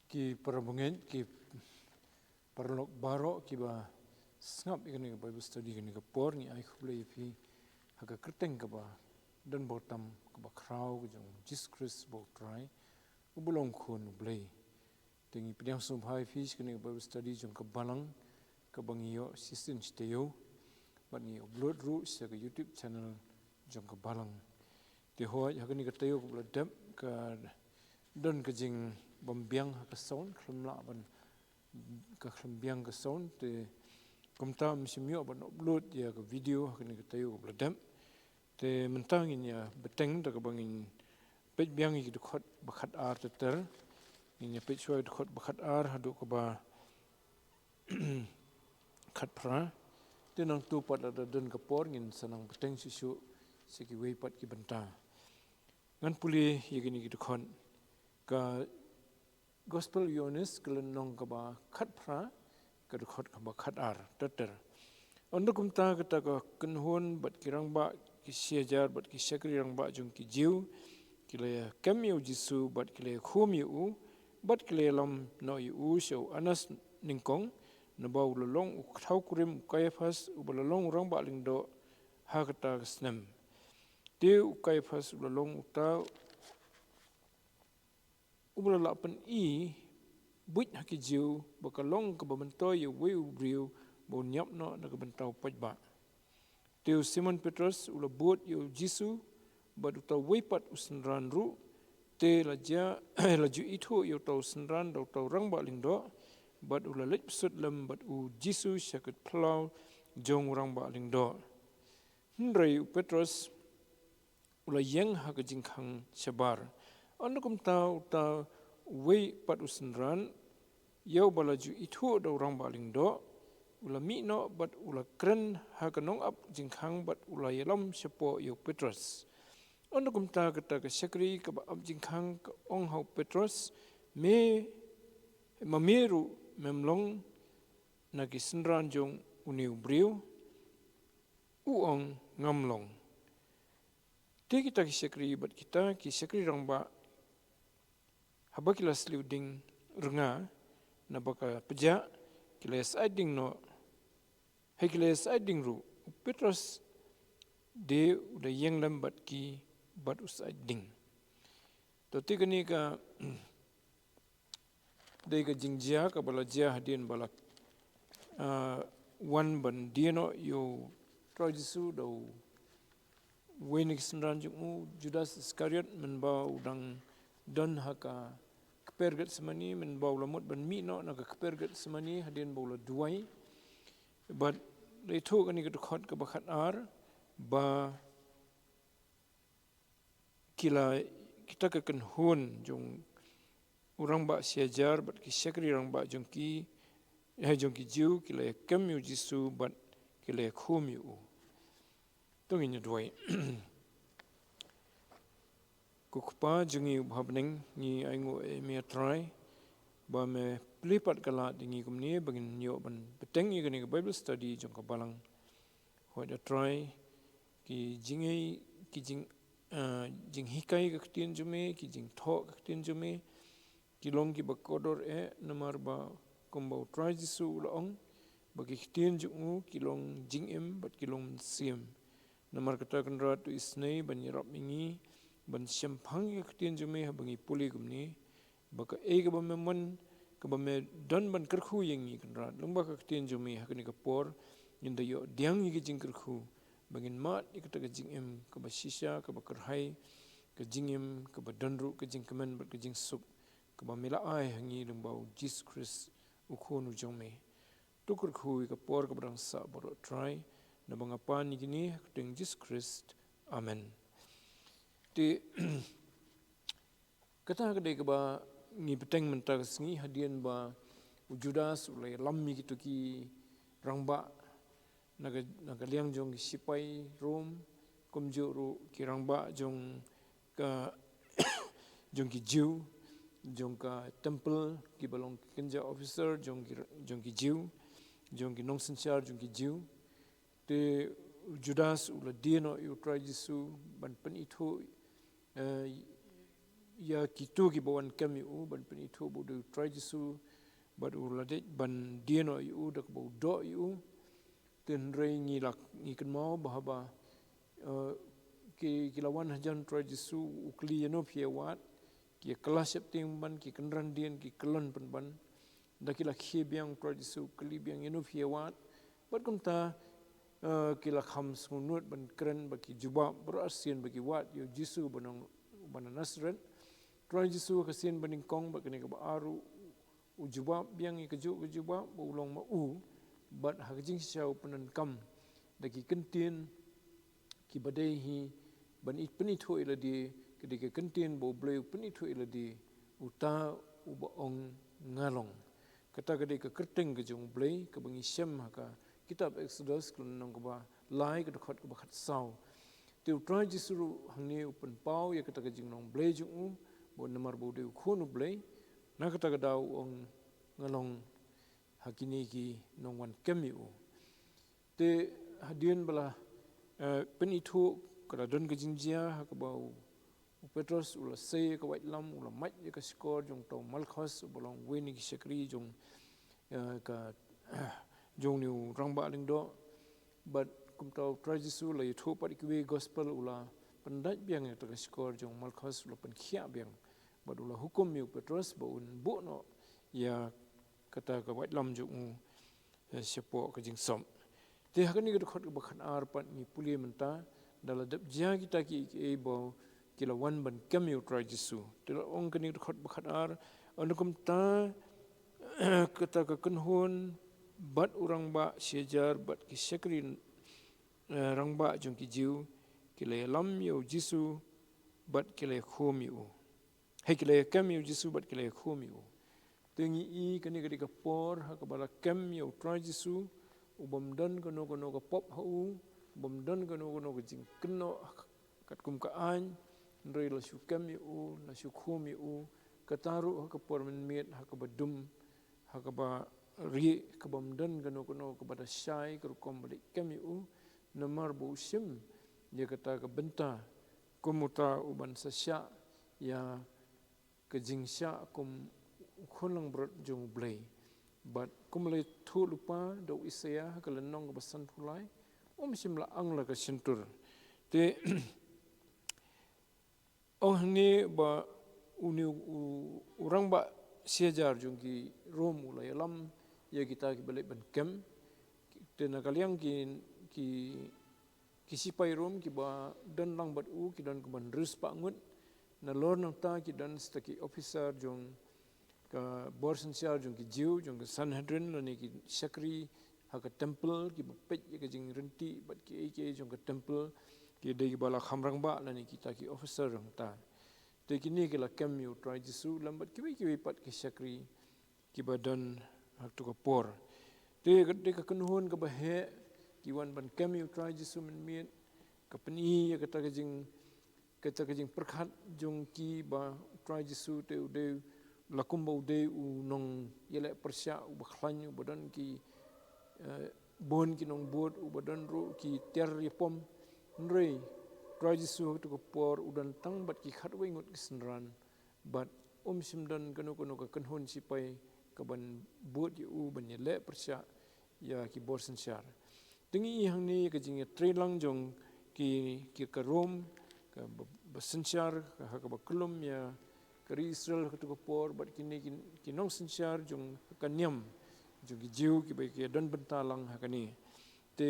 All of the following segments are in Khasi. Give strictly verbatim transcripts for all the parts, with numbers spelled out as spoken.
Ki parabangeit, ki paralok baroh kiba sngap ïa kane ka Bible study, kane ka por ngi ai khublei ïa phi ha ka kyrteng kaba don bor tam, kaba khraw, ka jong Jisu Khrist ba U Trai, uba long Khun U Blei. Te ngi pdiang sngewbha ïa phi sha kane ka Bible study jong ka Balang kaba ngi ïoh shisien shi taïew, bad ngi upload ruh sha ka YouTube channel jong ka Balang. Te hooid, ha kane ka taïew kaba la dep ka don ka jingbym biang ha ka sound, khlem lah ban, ka khlem biang ka sound, te kumta ym shym ïoh ban upload ïa ka video ha kane ka taïew kaba la dep. Te mynta ngin ïa bteng da kaba ngin peit biang ïa ki dkhot ba khatar ter ter. Ngin ïa peit shuwa ïa ki dkhot ba khatar haduh kaba khatphra. Te nangta pat lada don ka por ngin sa nang bteng shuh shuh sha kiwei pat ki bynta. Ngan pule ïa kine ki dkhot. Ka Gospel Ïoannis, ka lynnong kaba khatphra, ka dkhot kaba khatar ter ter. Ynda kumta kata ka kynhun bad ki rangbah ki shihajar bad ki shakri rangbah jong ki Jiw ki la ïa kem ïa U Jisu bad ki la ïa khum ïa u bad ki la ïalam noh ïa u sha u Annas nyngkong, naba u la long u kthaw kurim u Kaiaphas uba la long u rangbah lyngdoh ha kata ka snem. Te u Kaiaphas u la long uta uba la lah pyni buit ha ki Jiw ba ka long kaba myntoi ïa uwei u briew ba un ïap noh na ka bynta u paidbah. Te u Simon Petros u la bud ïa U Jisu bad uta uwei pat u synran ruh, te la jia, la ju ithuh ïa uta u synran da uta u rangbah lyngdoh, bad u la leit bsut lem bad U Jisu sha ka phyllaw jong u rangbah lyngdoh. Hynrei u Petros u la ïeng ha ka jingkhang shabar. Ynda kumta uta uwei pat u synran, ïa uba la ju ithuh da u rangbah lyngdoh, u la mih noh bad u la kren ha ka nongap jingkhang bad u la ïalam shapoh ïa u Petros. Ynda kumta kata ka shakri kaba ap jingkhang ka ong ha u Petros, me, ma me ruh mem long na ki synran jong une u briew? U ong, ngam long. Te kita ki shakri bad kita ki shakri rangbah, haba ki la sliew ding rnga naba ka pjah, ki la ïa sait ding noh. Hei ki la ïa sait ding ruh, u Petros de u da ïeng lem bad ki bad u sait ding. To te kane ka dei ka jingjia kaba la jia hadien ba la, ah, wan ban die noh ïa u Trai Jisu da uwei na ki synran jong u, Judas Iskariot, mynba u dang don ha ka kper Getsemani, mynba u la mut ban mih noh na ka kper Getsemani hadien ba u la duwai. Bad la ithuh kane ka dkhot kaba khatar ba ki la, kita ka kynhun jong u rangbah shihajar bad ki shakri rangbah jong ki, eh, jong ki Jiw, ki la ïa kem ïa u Jisu bad ki la ïa khum ïa u. To ngin ïa duwai. Ko Kpa jong ngi uba ha bneng, ngi ainguh ïa me, A Trai, ba me plie pat ka lad ïa ngi kumne ba ngin ïoh ban bteng ïa kane ka Bible study jong ka Balang. Hooid, A Trai, ki jingïeit, ki jing, ah, jinghikai ka ktien jong me, ki jingthoh ka ktien jong me, ki long kiba kordor eh, namar ba kumba u Trai Jisu u la ong, ba ki ktien jong u ki long jingim bad ki long mynsiem. Namar kata Kynrad, to isnei ban ïarap ïa ngi ban shemphang ïa ka ktien jong me haba ngi pule kumne, ba kaei kaba me mon, kaba me don ban kyrkhu ïa ngi Kynrad, lyngba ka ktien jong me ha kane ka por, ngin da ïoh pdiang ïa ka jingkyrkhu, ba ngin mad ïa kata ka jingim kaba shisha, kaba kyrhai, ka jingim kaba don ruh ka jingkmen bad ka jingsuk, kaba me la ai ha ngi lyngba u Jisu Khrist, u Khun u jong me. To kyrkhu ïa ka por kaba dang sah baroh Trai, naba nga pan ïa kine ha ka kyrteng Jisu Khrist. Amen. Te, kata ka dei kaba ngi bteng mynta ka sngi hadien ba u Judas u la ïalam ïa kito ki rangbah na ka, na ka liang jong ki sipai Rom, kumjuh ruh ki rangbah jong ka, jong ki Jiw, jong ka temple, kiba long ki kynja officer jong ki, jong ki Jiw, jong ki nongsynshar jong ki Jiw. Te u Judas u la die noh ïa u Trai Jisu ban pynithuh, eh, ïa kito kiba wan kem ïa u ban pynithuh ba u dei u Trai Jisu, bad u la dei ban die noh ïa u da kaba u doh ïa u. Te hynrei ngi la, ngi kynmaw ba haba, eh, ki, ki la wan hajan Trai Jisu, u kylli ïano phi ïa wad, ki kylla sheptieng pynban, ki kynran dien, ki kyllon pynban. Da ki la khie biang Trai Jisu, kylli biang ïano phi ïa wad. Bad kumta, eh, ki la kham sngewnud ban kren ba ki jubab baroh arsien ba ki wad ïa u Jisu uba nong, uba na Nasareth. Trai Jisu ha ka sien banyngkong bad kane kaba ar u, u jubab biang ïa kajuh ka jubab ba u long ma u, bad ha ka jingshisha u pyndonkam da ki kyntien kiba dei hi ban pynithuh ïa lade, ka dei ka kyntien ba U Blei u pynithuh ïa lade, uta uba ong nga long. Kata ka dei ka kyrteng ka jong U Blei kaba ngi shem ha ka kitab Exodus, ka lynnong kaba lai, ka dkhot kaba khatsaw. Te U Trai Jisu ruh hangne u pynpaw ïa kata ka jinglong Blei jong u, ba namar ba u dei u Khun U Blei, na kata ka daw u ong nga long ha kine ki nongwan kem ïa u. Te hadien ba la, eh, pynithuh, ka la don ka jingjia ha kaba u, u Petros u la sei ïa ka waitlam, u la mait ïa ka shkor jong uta u Malkhos uba long uwei na ki shakri jong, eh, ka, jong une u rangbah lyngdoh. Bad kumta U Trai Jisu u la ïathuh pat ïa kiwei gospel, u la pyndait biang ïa kata ka shkor jong u Malkhos, u la pynkhiah biang. Bad u la hukum ïa u Petros ba un buh noh ïa kata ka waitlam jong u, eh, shapoh ka jingsop. Te ha kane ka dkhot kaba khatar pat ngi pule mynta, da la dep jia kita kiei kiei ba ki la wan ban kem ïa U Trai Jisu. Te la ong kane ka dkhot ba khatar, ynda kumta, kata ka kynhun bad u rangbah shihajar bad ki shakri, eh, rangbah jong ki Jiw, ki la ïalam ïa U Jisu bad ki la ïakhum ïa u. Hei, ki la ïakem ïa U Jisu bad ki la ïakhum ïa u. Te ngi i kane ka dei ka por ha kaba la kem ïa U Trai Jisu, u bym don kano kano ka pop ha u, u bym don kano kano ka jingkynnoh katkum ka aiñ, hynrei la shu kem ïa u, la shu khum ïa u, kata ruh ha ka por mynmiet, ha kaba dum, ha kaba rieh, ka bym don kano kano kaba da shai ka rukom ba leit kem ïa u, namar ba u shim ïa kata ka bynta kum uta uban sa shah ïa ka jingshah kum u khun langbrot jong U Blei. Bad kum la ïathuh lypa da u Isaïah ha ka lynnong kaba sanphew lai, um shym la angla ka shyntur. Te ong hangne ba une u, u rangbah shihajar jong ki Rom u la ïalam ïa kita kiba leit ban kem. Te na ka liang ki, ki, ki sipai Rom kiba don lang bad u ki don kumba hynriew spah ngut. Nalor nangta ki don sa ki officer jong ka bor synshar jong ki Jiw, jong ka Sanhedrin, lane ki shakri ha ka temple, kiba peit ïa ka jingryntih bad kiei kiei jong ka temple, ki dei kiba la kham rangbah lane kita ki officer jong ta. Te kine ki la kem ïa U Trai Jisu lem bad kiwei kiwei pat ki shakri kiba don ha kato ka por. Te ka dei ka kynhun kaba heh, ki wan ban kem ïa U Trai Jisu mynmiet, ka pyni ïa kata ka jing, kata ka jingpyrkhat jong ki ba U Trai Jisu te u dei, la kumba u dei u nongïaleh pyrshah uba khlaiñ, uba don ki, eh, bun ki nongbud, uba don ruh ki tiar ïapom. Hynrei U Trai Jisu ha kato ka por u don tang bad ki khatwei ngut ki synran, bad um shym don kano kano ka kynhun sipai kaban bud ïa u ban ïaleh pyrshah ïa ki bor synshar. Te ngi i hangne ka jingïatreilang jong ki, ki ka Rom, kaba, ba synshar, ha kaba kyllum ïa ka ri Israel ha kato ka por, bad kine ki, ki nongsynshar jong ka niam jong ki Jiw kiba ki don bynta lang ha kane. Te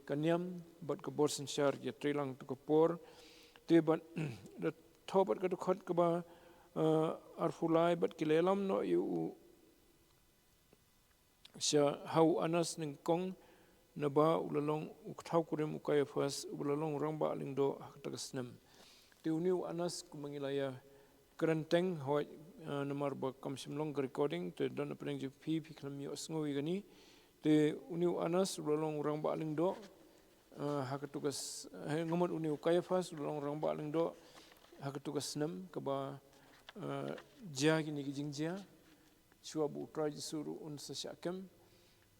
ka niam bad ka bor synshar ki ïatreilang ha kato ka por. Te bad da thoh bad ka dkhot kaba, eh, arphew lai, bad ki la ïalam noh ïa u sha ha u Anas nyngkong, naba u la long u kthaw kurim u Kaiaphas, uba la long rangbah lyngdoh ha kata ka snem. Te une u Anas, kumba ngi la ïakren teng, hooid, eh, namar ba kam shym long ka recording, te don hapdeng jong phi, phi khlem ïohsngew ïa kane. Te une u Anas u la long u rangbah lyngdoh, eh, ha kato ka s-, eh, nga mut une u Kaiaphas u la long u rangbah lyngdoh ha kato ka snem kaba, eh, jia kine ki jingjia, shuwa ba U Trai Jisu ruh un sa shah kem.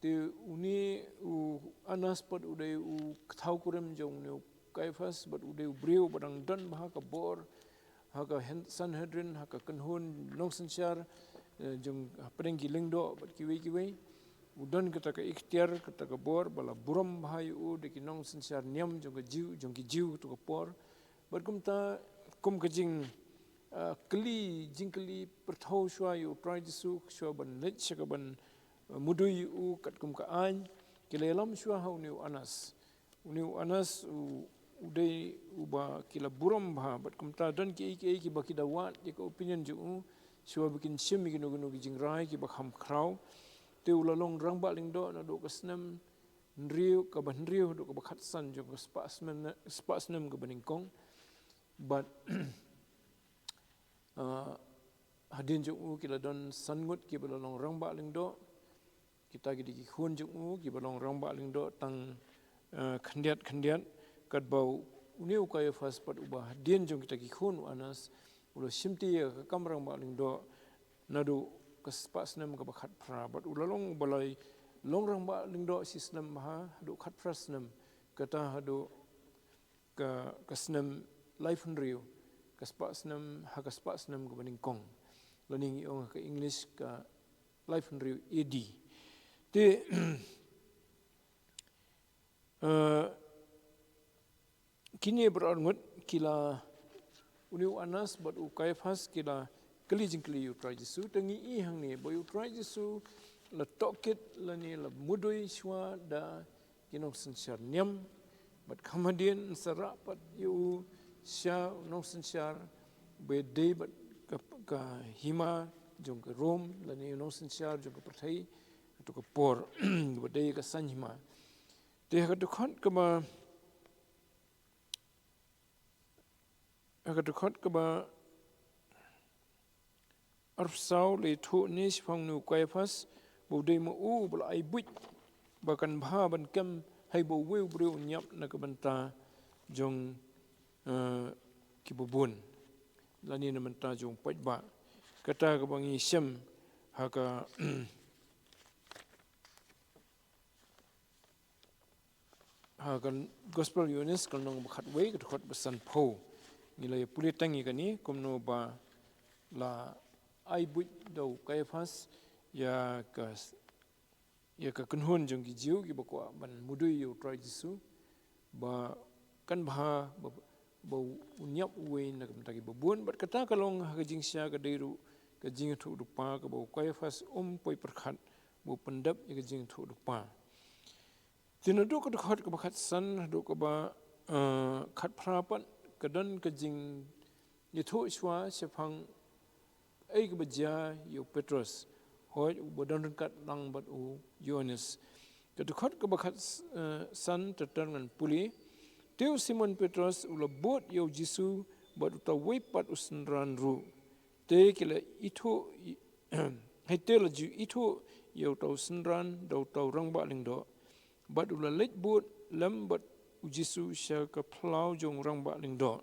Te une u Anas pat u dei u kthaw kurim jong une u Kaiaphas, bad u dei u briew ba dang don bha ka bor, ha ka Hen-, Sanhedrin, ha ka kynhun nongsynshar, eh, jong hapdeng ki lyngdoh bad kiwei kiwei. U don kata ka iktiar, kata ka bor, ba la burom bha ïa u da ki nongsynshar niam jong ka Jiw, jong ki Jiw katto ka por. Bad kumta, kum ka jing, ah, kylli, jingkylli pyrthew shuwa ïa u Trai Jisu, shuwa ban leit sha kaban, ah, mudui ïa u katkum ka aiñ, ki la ïalam shuwa ha une u Anas. Une u Anas u, u dei uba ki la burom bha, bad kumta don kiei kiei kiba ki da wad ïa ka opinion jong u, shuwa ba kin shim ïa kino kino ki jingrai kiba kham khraw. Te u la long rangbah lyngdoh naduh ka snem hynriew, kaba hynriew haduh kaba khatsan jong ka spah snem, spah snem kaba nyngkong. Bad, ah, hadien jong u ki la don san ngut kiba la long rangbah lyngdoh. Kita ki dei ki khun jong u kiba long rangbah lyngdoh tang, eh, khyndiat khyndiat, katba une u Kaiaphas pat uba hadien jong kita ki khun u Anas, u la shimti ïa ka kam rangbah lyngdoh naduh ka spah snem kaba khatphra, bad u la long uba la long rangbah lyngdoh shi snem bha, haduh khatphra snem, kata haduh ka, ka snem laiphew hynriew, ka spah snem, ha ka spah snem kaba nyngkong. Lane ngi ong ha ka English ka laiphew hynriew A D. Te, eh, kine baroh arngut ki la, une u Anas bad u Kaiaphas ki la kylli jingkylli ïa u Trai Jisu, te ngi i hangne ba ïa u Trai Jisu la tohkit lane la mudui shuwa da ki nongsynshar niam, bad kham hadien yn sa rah pat ïa u sha u nongsynshar ba dei bad ka, ka hima jong ka Rom, lane u nongsynshar jong ka pyrthei, katto ka por, ba dei ka saiñ hima. Te ha ka dkhot kaba, ha ka dkhot kaba arphew saw la ïathuh ne shaphang une u Kaiaphas, ba u dei ma u ba la ai buit ba kan bha ban kem, haba uwei u briew un ïap na ka bynta jong, eh, kiba bun, lane na bynta jong u paidbah. Kata kaba ngi shem ha ka ha ka Gospel Ïoannis ka lynnong ba khatwei, ka dkhot ba sanphew. Ngi la ïa pule tang ïa kane, kumno ba la ai buit da u Kaiaphas ïa ka, ïa ka kynhun jong ki Jiw kiba kwah ban mudui ïa u Trai Jisu, ba kan bha ba, ba un ïap uwei na ka bynta kiba bun. Bad kata ka long ha ka jingshisha, ka dei ruh ka jingïathuhlypa kaba u Kaiaphas um poi pyrkhat, ba u pyndep ïa ka jingïathuhlypa. Te naduh ka dkhot kaba khatsan haduh kaba, eh, khatphra pat, ka don ka jingïathuh shuwa shaphang ei kaba jia ïa u Petros, hooid, uba don ryngkat lang bad u Ïoannis. Ka dkhot kaba khat, eh, san ter ter ngan pule. Te u Simon Petros u la bud ïa u Jisu bad uta uwei pat u synran ruh. Te ki la ithuh, hei te la ju ithuh ïa uta u synran da uta u rangbah lyngdoh, bad u la leit bud lem bad u Jisu sha ka phyllaw jong u rangbah lyngdoh.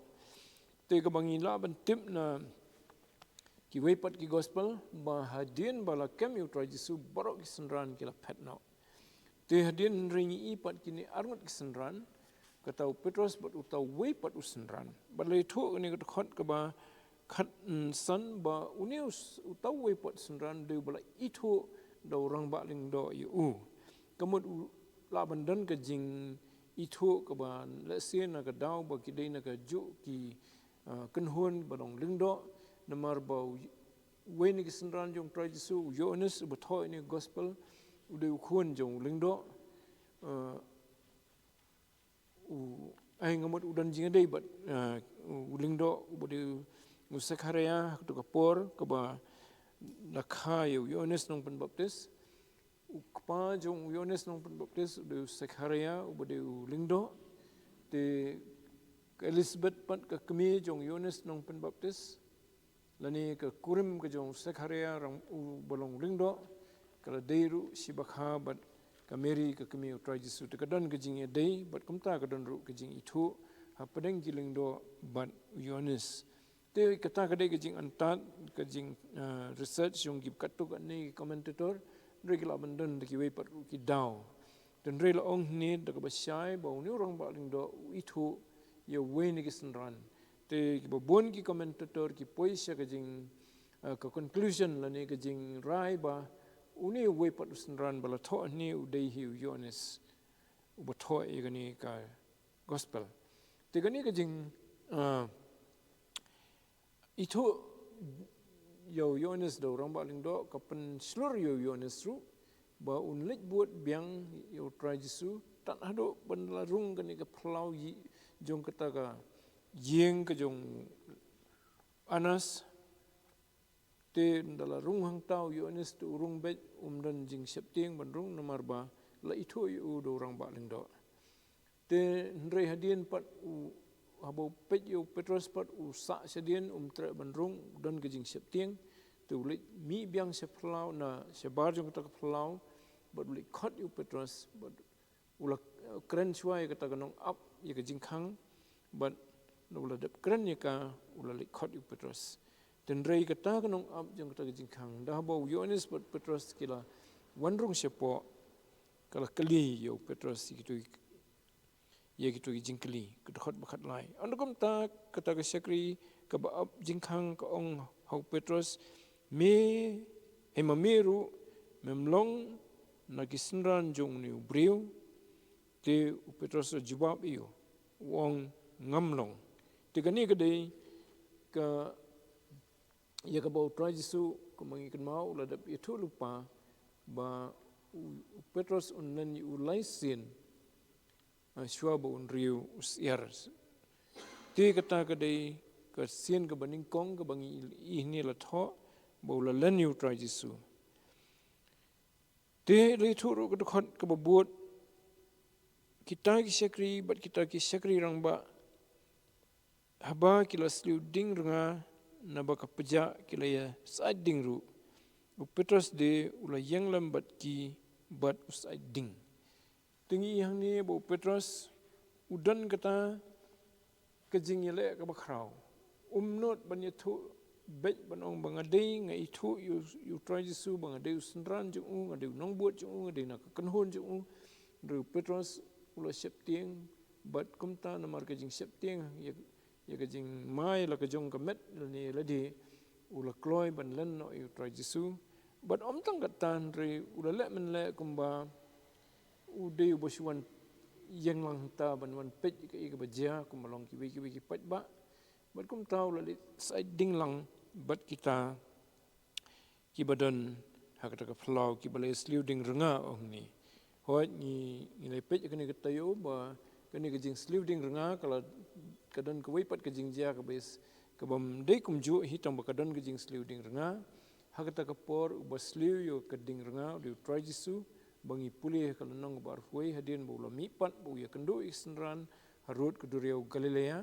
Te kaba ngi lah ban tip na kiwei pat ki gospel, ba hadien ba la kem ïa u Trai Jisu, baroh ki synran ki la phet noh. Te hadien, hynrei ngi i pat kine arngut ki synran, kata u Petros bad uta uwei pat u synran. Bad la ïathuh kane ka dkhot kaba khat, mm, san, ba une u s-, uta uwei pat synran dei uba la ithuh da u rangbah lyngdoh ïa u. Ka mut u lah ban don ka jingithuh kaba lehse na ka daw ba ki dei na kajuh ki, ah, kynhun ba long lyngdoh, namar ba u, uwei na ki synran jong u Trai Jisu, u Ïoannis uba thoh ïa kane ka gospel, u dei u khun jong u lyngdoh. Ah, u, ai, nga mut u don jingïadei bad, eh, u lyngdoh uba dei u Sekharaïa, ha kato ka por kaba la kha ïa u Ïoannis Nongpynbaptis. U kpa jong u Ïoannis Nongpynbaptis u dei u Sekharaïa uba dei u lyngdoh. Te ka Elisabet pat ka kmie jong u Ïoannis Nongpynbaptis, lane ka kurim ka jong u Sekharaïa, rang uba long lyngdoh, ka la dei ruh shibakha bad ka Mary ka kmie u Trai Jisu. Te ka don ka jingïadei bad kumta ka don ruh ka jingithuh hapdeng ki lyngdoh bad u Ïoannis. Te kata ka dei ka jingantad, ka jing, eh, research jong ki katto katne ki commentator, hynrei ki lah ban don da kiwei pat ruh ki daw. Te hynrei la ong hangne da kaba shai ba une u rangbah lyngdoh u ithuh ïa uwei na ki synran. Te kiba bun ki commentator ki poi sha ka jing, eh, ka conclusion lane ka jingrai ba une uwei pat u synran ba la thoh hangne u dei hi u Ïoannis uba thoh ïa kane ka gospel. Te kane ka jing, eh, ithuh ïa u Ïoannis da u Rangbah Lyngdoh ka pynshlur ïa u Ïoannis ruh ba un leit bud biang ïa u Trai Jisu tad haduh ban da la rung kane ka phyllaw ïing jong kata ka ïing ka jong u Annas. Te ynda la rung hangta u Ïoannis te u rung beit, um don jingsheptieng ban rung namar ba la ithuh ïa u da u Rangbah Lyngdoh. Te hynrei hadien pat u, haba u peit ïa u Petros pat u sah shadien, um treh ban rung, u don ka jingsheptieng. Te u leit mih biang sha phyllaw, na shabar jong kata ka phyllaw, bad u leit khot ïa u Petros, bad u la, eh, kren shuwa ïa kata ka nongap ïa ka jingkhang, bad u la dep kren ïa ka, u la leit khot ïa u Petros. Te hynrei kata ka nongap jong kata ka jingkhang, ynda haba u Ïoannis bad Petros ki la wan rung shapoh, ka la kylli ïa u Petros ïa kito, ïa kito ki jingkylli. Ka dkhot ba khatlai. Ynda kumta kata ka shakri kaba ap jingkhang ka ong ha u Petros, me, hei ma me ruh mem long na ki synran jong une u briew? Te u Petros u jubab ïa u, u ong, ngam long. Te kane ka dei ka, ïa kaba u Trai Jisu, kumba ngi kynmaw, u la dep ïathuh lypa ba u, u Petros un len ïa u lai sien, eh, shuwa ba un riew u syiar. Te kata ka dei ka sien kaba nyngkong kaba ngi i hangne la thoh ba u la len ïa u Trai Jisu. Te la ïathuh ruh ka dkhot kaba bud, kita ki shakri bad kita ki shakri rangbah, haba ki la sliew ding rnga naba ka pjah ki la ïa syaid ding ruh, u Petros de u la ïeng lem bad ki bad u syaid ding. Te ngi i hangne ba u Petros u don kata ka jingïaleh kaba khraw. Um nud ban ïathuh beit ban ong ba nga dei, nga ithuh ïa u, ïa u Trai Jisu ba nga dei u synran jong u, nga dei u nongbud jong u, nga dei na ka kynhun jong u. Hynrei u Petros u la sheptieng, bad kumta namar ka jingsheptieng ïa, ïa ka jingma ïa la ka jong ka met lane ïa lade, u la kloi ban len noh ïa u Trai Jisu. Bad ym tang kata hynrei u la leh mynleh kumba u dei uba shu wan ïeng lang hangta ban wan peit ïa kaei kaba jia, kumba long kiwei kiwei ki paidbah. Bad kumta u la leit syaid ding lang bad kita kiba don ha kata ka phyllaw, kiba la sliew ding rnga, ong hangne. Hooid, ngi, ngi la peit ïa kane ka taïew ba kane ka jingsliew ding rnga ka la, ka don kawei pat ka jingjia kaba is, kaba ym dei kumjuh hi, tang ba ka don ka jingsliew ding rnga. Ha kata ka por uba sliew ïa ka ding rnga u dei u Trai Jisu, ba ngi pule ha ka lynnong kaba arphew wei, hadien ba u la mihpat ba u ïakynduh ïa ki synran harud ka duriaw Galilea.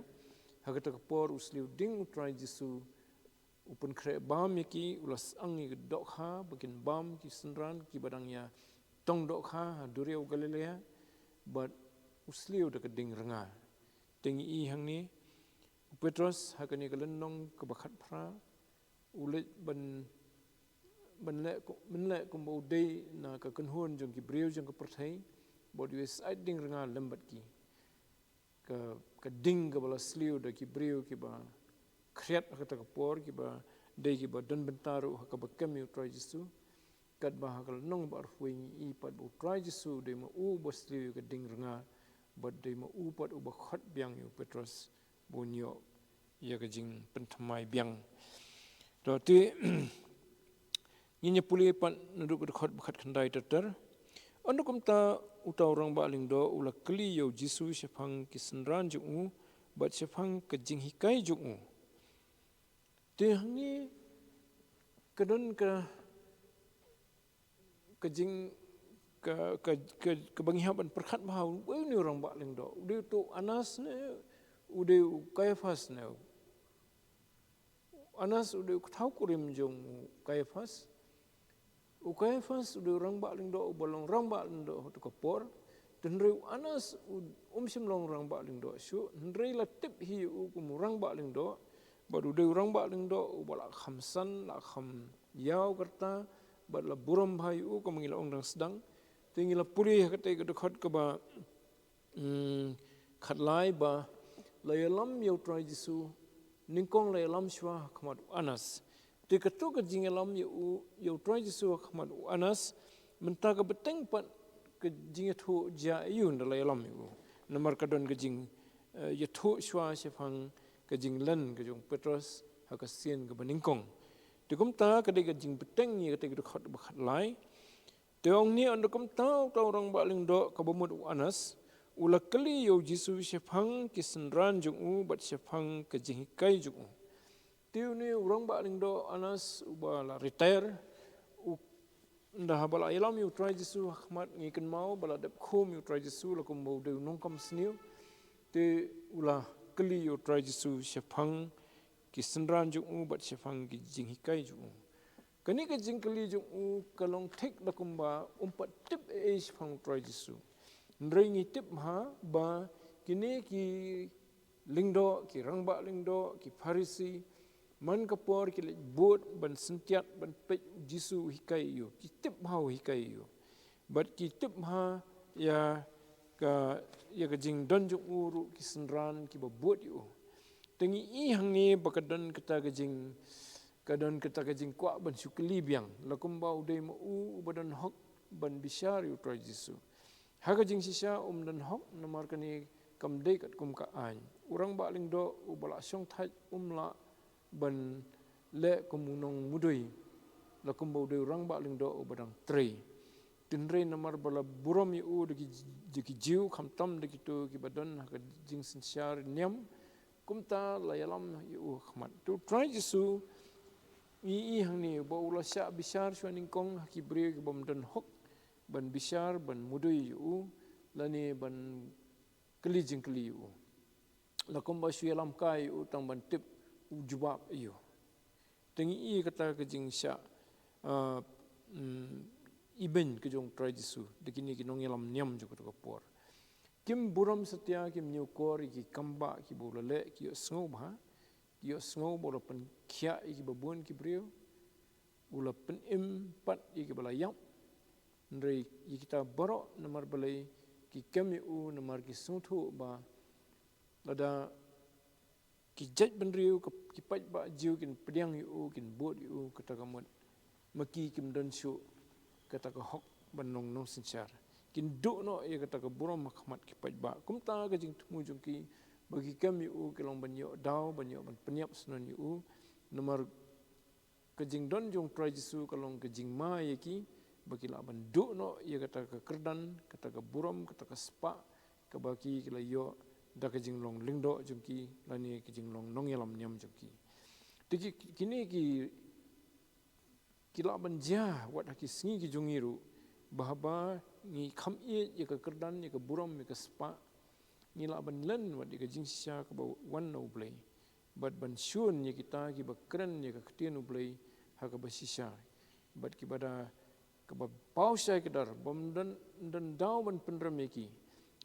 Ha kata ka por u sliew ding u Trai Jisu, u pynkhreh bam ïa ki, u la syang ïa ki dohkha ba kin bam ki synran kiba dang ïatong dohkha ha duriaw Galilea, bad u sliew da ka ding rnga. Te ngi i hangne u Petros ha kane ka lynnong kaba khatphra u leit ban, ban leh ku-, ban leh kumba u dei na ka kynhun jong ki briew jong ka pyrthei, bad u ïa syaid ding rnga lem bad ki. Ka, ka ding kaba la sliew da ki briew kiba khriat ha kata ka por, kiba dei kiba don bynta ruh ha kaba kem ïa u Trai Jisu. Katba ha ka lynnong ba arphew wei ngi i pat ba u Trai Jisu dei ma u uba sliew ïa ka ding rnga, bad dei ma u pat uba khot biang ïa u Petros ba un ïoh ïa ka jingpynthymmai biang. To te, ngin ïa pule pat naduh ka dkhot ba khatkhyndai ter ter. Ynda kumta uta u Rangbah Lyngdoh u la kylli ïa u Jisu shaphang ki synran jong u bad shaphang ka jinghikai jong u. Te hangne ka don ka, ka jing, ka, ka, ka, kaba ngi hap ban pyrkhat bha, uei une u Rangbah Lyngdoh? U dei uto u Annas ne u dei u Kaiaphas ne? U Annas u dei u kthaw kurim jong u Kaiaphas. U Kaiaphas u dei u Rangbah Lyngdoh uba long Rangbah Lyngdoh ha kato ka por. Te hynrei u Annas u, um shym long Rangbah Lyngdoh shuh, hynrei la tip hi ïa u kum u Rangbah Lyngdoh. Bad u dei u Rangbah Lyngdoh uba la kham san, la kham ïaw karta, bad la burom bha ïa u, kumba ngi la ong dang sdang. Te ngi la pule ha katei ka dkhot kaba, mm, khatlai ba la ïalam ïa u Trai Jisu nyngkong la ïalam shuwa ha khmat u Anas. Te kato ka jingïalam ïa u, ïa u Trai Jisu ha khmat u Anas, mynta ka bteng pat ka jingïathuh jia ïa u ynda la ïalam ïa u. Namar ka don ka jing, eh, ïathuh shuwa shaphang ka jinglen ka jong u Petros ha ka sien kaba nyngkong. Te kumta ka dei ka jingbteng ïa kata ka dkhot ba khatlai. Te ong ne, ynda kumta uta u rangbah lyngdoh kaba mut u Anas u la kylli ïa u Jisu shaphang ki synran jong u bad shaphang ka jinghikai jong u. Te une u rangbah lyngdoh Anas uba la retire, u, ynda haba la ïalam ïa u Trai Jisu ha khmat, ngi kynmaw ba la dep khum ïa u Trai Jisu la kumba u dei u nongkam sniew. Te u la kylli ïa u Trai Jisu shaphang ki synran jong u bad shaphang ki jinghikai jong u. Kane ka jingkylli jong u ka long thik da kumba um pat tip ei ei shaphang u Trai Jisu. Hynrei ngi tip bha ba kine ki lyngdoh, ki rangbah lyngdoh, ki Pharisi, man ka por ki leit bud ban syntiat, ban peit u Jisu u hikai ïa u. Ki tip bha u hikai ïa u. Bad ki tip bha ïa ka, ïa ka jingdon jong u ruh ki synran kiba bud ïa u. Te ngi i hangne ba ka don kata ka jing, ka don kata ka jingkwah ban shu kylli biang. La kumba u dei ma u uba don hok ban bishar ïa u Trai Jisu. Ha ka jingshisha um don hok namar kane kam dei katkum ka aiñ. U rangbah lyngdoh uba la shongthait um lah ban leh kum u nongmudui, la kumba u dei u rangbah lyngdoh uba dang trei. Hynrei namar ba la burom ïa u da ki, da ki Jiw khamtam da kito kiba don ha ka jingsynshar niam, kumta la ïalam ïa u ha khmat. Te u Trai Jisu, ngi i hangne ba u la shah bishar shuwa nyngkong ha ki briew kibym don hok ban bishar, ban mudui ïa u, lane ban kylli jingkylli ïa u. La kumba shu ïalam kai ïa u tang ban tip u jubab ïa u. Te ngi i kata ka jingshah, ah, mm, ibeiñ ka jong u Trai Jisu da kine ki nongïalam niam jong kata ka por. Kim burom satia, kim ñiewkor ïa ki kambah kiba u la leh, ki ïohsngew bha, ki ïohsngew ba u la pynkhiah ïa kiba bun ki briew, u la pynim pat ïa kiba la ïap. Hynrei ïa kita baroh namar balei? Ki kem ïa u namar ki sngewthuh ba lada ki jaitbynriew, ki paidbah Jiw kin pdiang ïa u, kin bud ïa u, kata ka mut ma ki kim don shuh kata ka hok ban long nongsynshar. Kin duh noh ïa kata ka burom ha khmat ki paidbah. Kumta ka jingthmu jong ki ba ki kem ïa u ka long ban ïoh daw, ban ïoh ban pynïap shnong ïa u. Namar ka jingdon jong u Trai Jisu ka long ka jingma ïa ki ba ki lah ban duh noh ïa kata ka kyrdan, kata ka burom, kata ka spah kaba ki, ki la ïoh da ka jinglong lyngdoh jong ki lane ka jinglong nongïalam niam jong ki. Te ki, kine ki, ki lah ban jia wat ha ki sngi ki jong ngi ruh, ba haba ngi kham ïeit ïa ka kyrdan, ïa ka burom, ïa ka spah, ngi lah ban len wat ïa ka jingshisha kaba wan na U Blei. Bad ban shun ïa kita kiba kren ïa ka ktien U Blei ha kaba shisha. Bad kiba da kaba paw shai kdar, bym don, don daw ban pynrem ïa ki.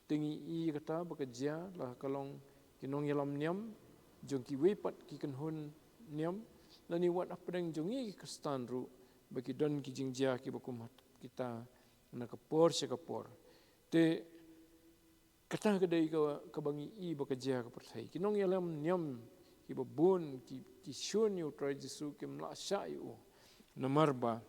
Te ngi i kata ba ka jia la ka long ki nongïalam niam jong kiwei pat ki kynhun niam, lane wat hapdeng jong ngi ki Khristan ruh ba ki don ki jingjia kiba kum kita na ka por sha ka por. Te kata ka dei ka, kaba ngi i ba ka jia ha ka pyrthei. Ki nongïalam niam kiba bun ki, ki shun ïa U Trai Jisu, kim lah shah ïa u. Namar ba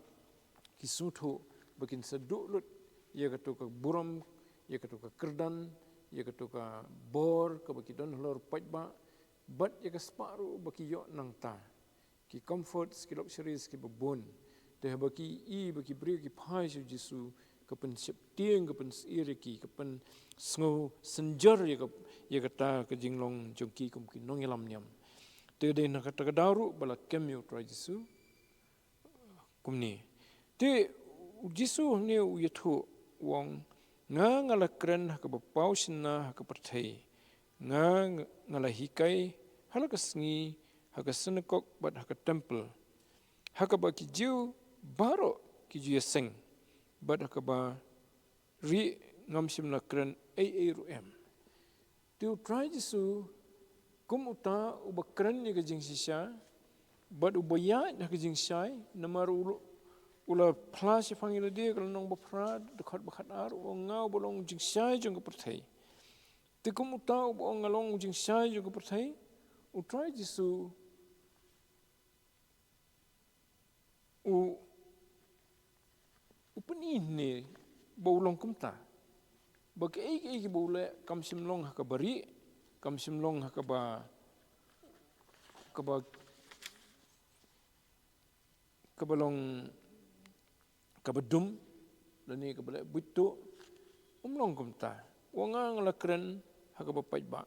ki sngewthuh ba kin sa duh lut ïa kato ka burom, ïa kato ka kyrdan, ïa kato ka bor kaba ki don halor paidbah, bad ïa ka spah ruh ba ki ïoh nangta. Ki comforts, ki luxuries kiba bun. Te haba ki i ba ki briew ki phai sha U Jisu, ka pynsheptieng, ka pynsyier ïa ki, ka pynsngew synjor ïa ka, ïa kata ka jinglong jong ki kum ki nongïalam niam. Te dei na kata ka daw ruh ba la kem ïa U Trai Jisu kumne. Te U Jisu hangne u ïathuh, u ong, nga, nga la kren ha kaba paw shynna ha ka pyrthei. Nga, nga la hikai ha la ka sngi ha ka synagog bad ha ka templ, ha kaba ki Jiw baroh ki ju ïaseng, bad ha kaba rieh ngam shym la kren ei ei ruh em. Te U Trai Jisu, kum uta uba kren ïa ka jingshisha bad uba ïaid ha ka jingshai, namar u, u la phla shaphang ïa lade, ka lynnong ba phra, dkhot ba khatar, u ong, nga uba long jingshai jong ka pyrthei. Te kum uta uba ong nga long jingshai jong ka pyrthei, U Trai Jisu u, u pyni ne ba u long kumta, ba kaei kaei ba u leh kam shym long ha kaba rieh, kam shym long ha kaba, kaba, kaba long kaba dum, lane kaba leh buit tuh. Um long kumta. U ong nga, nga la kren ha kaba paidbah.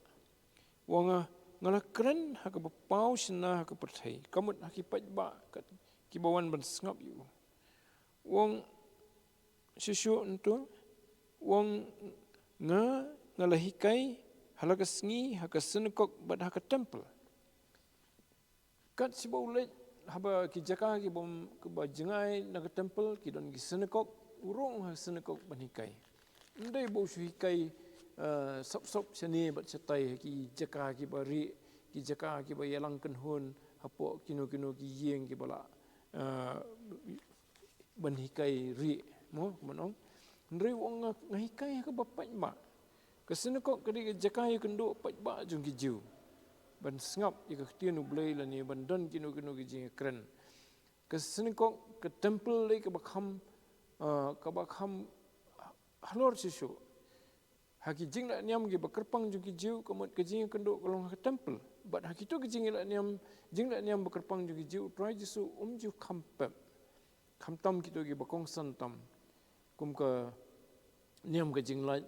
U ong nga, nga la kren ha kaba paw shynna ha ka pyrthei, kamut ha ki paidbah kat, kiba wan ban sngap ïa u. U ong shisha ntu, u ong nga, nga la hikai ha la ka sngi ha ka synagog bad ha ka temple. Kat shaba u leit haba ki jaka kiba, kiba jngai na ka temple ki don ki synagog, u rung ha synagog ban hikai. Ym dei ba u shu hikai, eh, sop sop shane bad shatai ha ki jaka kiba rieh, ki jaka kiba ïalang kynhun, hapoh kino kino ki ïing kiba la, eh, ban hikai rieh, mo, kumno. Hynrei u ong nga, nga hikai ha kaba paidbah. Ka synagog ka dei ka jaka ïakynduh paidbah jong ki Jiw, ban sngap ïa ka ktien U Blei lane ban don kino kino ki jingkren. Ka synagog, ka temple dei kaba kham, ah, kaba kham halor shisha ha ki jingleh niam kiba kyrpang jong ki Jiw, kamut ka jingïakynduh ka long ha ka temple. Bad ha kito ki jingleh niam, jingleh niam ba kyrpang jong ki Jiw, U Trai Jisu um ju kham pep, khamtam kito kiba kongsan tam, kum ka niam ka jinglait,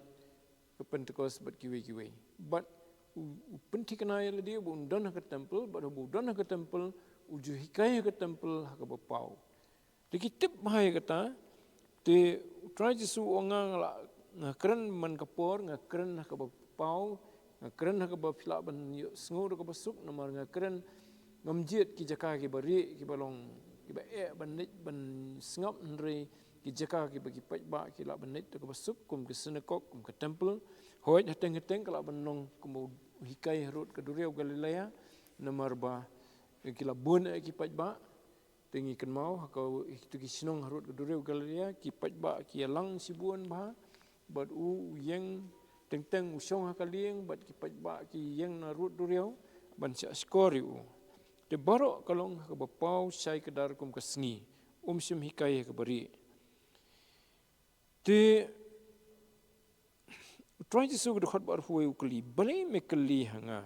ka Pentekost bad kiwei kiwei. Bad u, u pynthikna ïa lade ba un don ha ka temple, bad ba u don ha ka temple, u ju hikai ha ka temple ha kaba paw. Te ki tip bha ïa kata, te U Trai Jisu u ong nga, nga la, nga kren man ka por, nga kren ha kaba paw, nga kren ha kaba phi lah ban ïohsngew da kaba suk, namar nga kren, ngam jied ki jaka kiba rieh, kiba long, kiba eh ban leit ban sngap, hynrei ki jaka kiba ki paidbah ki lah ban leit da kaba suk, kum ki synagog, kum ka temple. Hooid, hateng hateng ka lah ban long kumba u hikai harud ka duriaw Galilea, namar ba ki la bun eh ki paidbah. Te ngi kynmaw ha ka, kito ki shnong harud ka duriaw Galilea, ki paidbah ki ïalang shibun bha, bad u, u ïeng, teng teng u shong ha ka lieng, bad ki paidbah ki ïeng na rud duriaw ban shah shkor ïa u. Te baroh ka long ha kaba paw shai kdar kum ka sngi, um shym hikai ha kaba rieh. Te U Trai Jisu ka dkhot ba arphew wei u kylli, balei me kylli ha nga?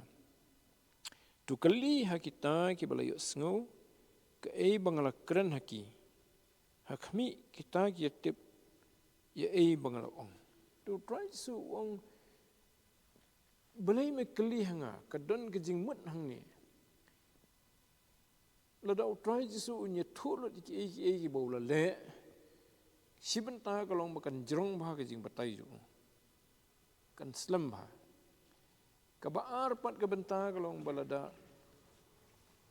To kylli ha kita kiba la ïohsngew kaei ba nga la kren ha ki. Ha khmih kita ki ïatip ïa ei ba nga la ong. To U Trai Jisu u ong, balei me kylli ha nga, ka don ka jingmut hangne. Lada U Trai Jisu un ïathuh lut ïa kiei kiei kiba u la leh, shi bynta ka long ba kan jrong bha ka jingbatai jong u, kan slem bha. Kaba ar pat ka bynta ka long ba lada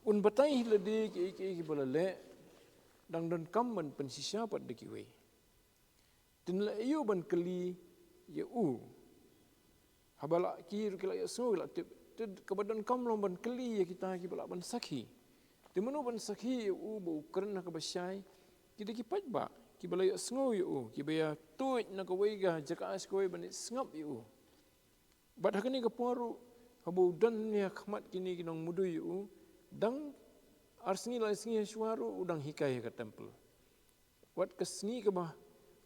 un batai hi lade kiei kiei kiba la leh, dang donkam ban pynshisha pat da kiwei. Te ngi la ïoh ban kylli ïa u. Haba la ki ruh ki la ïohsngew, ki la tip. Te kaba donkam long ban kylli ïa kita kiba lah ban sakhi. Te mano ban sakhi ïa u ba u kren ha kaba shai? Ki dei ki paidbah kiba la ïohsngew ïa u, kiba ïa tuid na kawei ka jaka sha kawei ban ïa sngap ïa u. Bad ha kane ka por ruh, haba u don ne ha khmat kine ki nongmudui ïa u, dang ar sngi lai sngi ha shuwa ruh u dang hikai ha ka temple. Wat ka sngi kaba,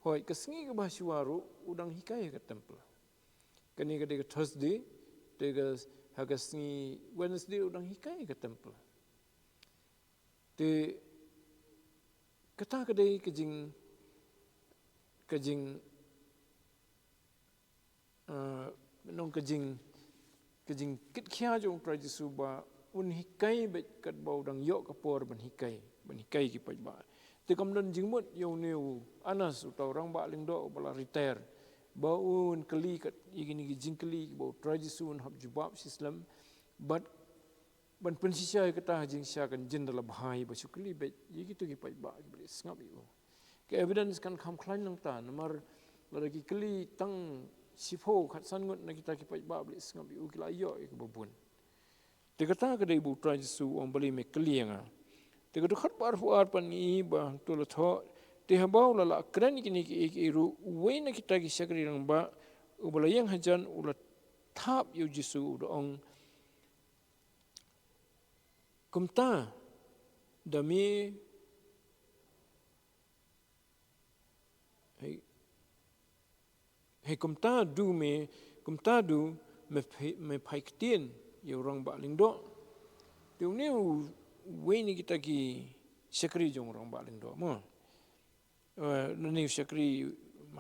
hooid, ka sngi kaba ha shuwa ruh u dang hikai ha ka temple. Kane ka dei ka Thursday, te ka, ha ka sngi Wednesday u dang hikai ha ka temple. Te kata ka dei ka jing, ka jing, ah, nong ka jing, ka jingkitkhia jong U Trai Jisu ba un hikai beit katba u dang ïoh ka por ban hikai, ban hikai ki paidbah. Te kam don jingmut ïa une u Anas, uta u rangbah lyngdoh uba la retire, ba un kylli kat ïa kine ki jingkylli ba U Trai Jisu un hap jubab shislem. Bad ban pynshisha ïa kata ha jingshisha kan jin da la bha ïa ba shu kylli beit ïa kito ki paidbah kiba leit sngap ïa u. Ka evidence kan kham khlaiñ nangta, namar lada ki kylli tang shiphew khatsan ngut na kita ki paidbah ba leit sngap ïa u, ki la ïoh ïa kaba bun. Te kata ka dei ba U Trai Jisu u ong, balei me kylli ïa nga? Te ka dkhot ba arphew ar pat ngi i ba hangto la thoh, te haba u la lah kren ïa kine kiei kiei ruh, uwei na kita ki shakri rangbah uba la ïeng hajan u la thap ïa U Jisu, u da ong, Kumta da me, hei, hei kumta du me, kumta du me phai, me phai ktien ïa u rangbah lyngdoh. Te une u wei na kita ki shakri jong u rangbah lyngdoh mo. Eh, lane u shakri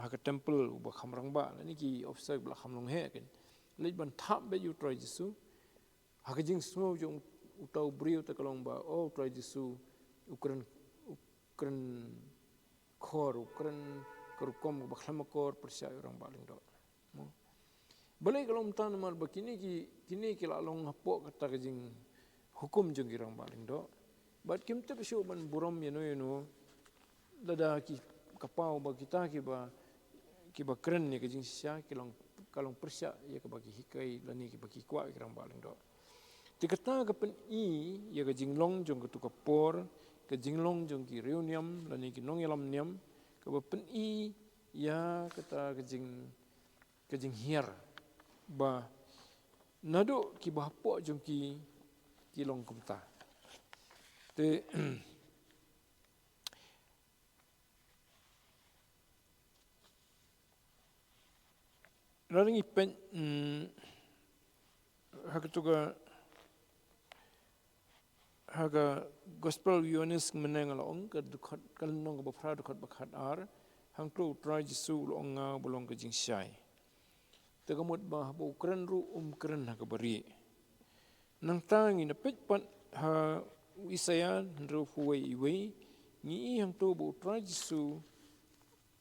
ha ka temple uba kham rangbah, lane ki officer ba la kham long heh kin leit ban thap beit ïa u Trai Jisu. Ha ka jingsngew jong uta u briew te ka long ba, oh, u Trai Jisu u kren, u kren khor, u kren ka rukom kaba khlem akor pyrshah ïa u rangbah lyngdoh. Mo. Balei ka long kumta? Namar ba kine ki, kine ki la long hapoh kata ka jinghukum jong ki rangbah lyngdoh. Bad kim tip shuh ban burom ïano ïano, lada ki, ka paw ba kita kiba, kiba kren ïa ka jingshisha ki long, ka long pyrshah ïa kaba ki hikai lane kiba ki kwah ki rangbah lyngdoh. Te kata ka pyni ïa ka jinglong jong katu ka por, ka jinglong jong ki riewniam lane ki nongïalam niam, kaba pyni ïa kata ka jing, ka jinghiar ba naduh kiba hapoh jong ki ki long kumta. Te lada ngi peit, mm, ha katu ka, ha ka Gospel u Ïoannis mynne nga la ong, ka dkhot, ka lynnong kaba phra, dkhot ba khatar, hangto u Trai Jisu u la ong, nga ba long ka jingshai. Te ka mut ba haba u kren ruh um kren ha kaba rieh. Nangta ngi na peit pat ha u Isaïah hynriewphew wei, ngi i hangto ba u Trai Jisu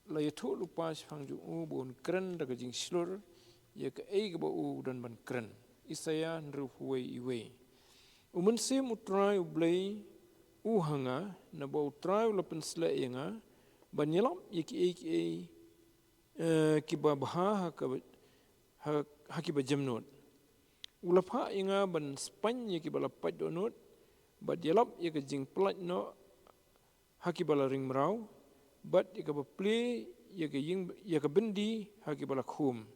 la ïathuh lypa shaphang jong u ba un kren da ka jingshlur ïa kaei kaba u don ban kren. Isaïah hynriewphew wei. U Mynsiem u Trai U Blei u ha nga, naba u Trai u la pynsleh ïa nga ban ïalap ïa kiei kiei, eh, kiba bha ha kaba, ha, ha kiba jemnud. U la phah ïa nga ban spaiñ ïa kiba la pait dohnud, bad ïalap ïa ka jingpyllait noh ha kiba la ring mraw, bad ïa kaba plie ïa ka ïing, ïa ka byndi ha kiba la khum.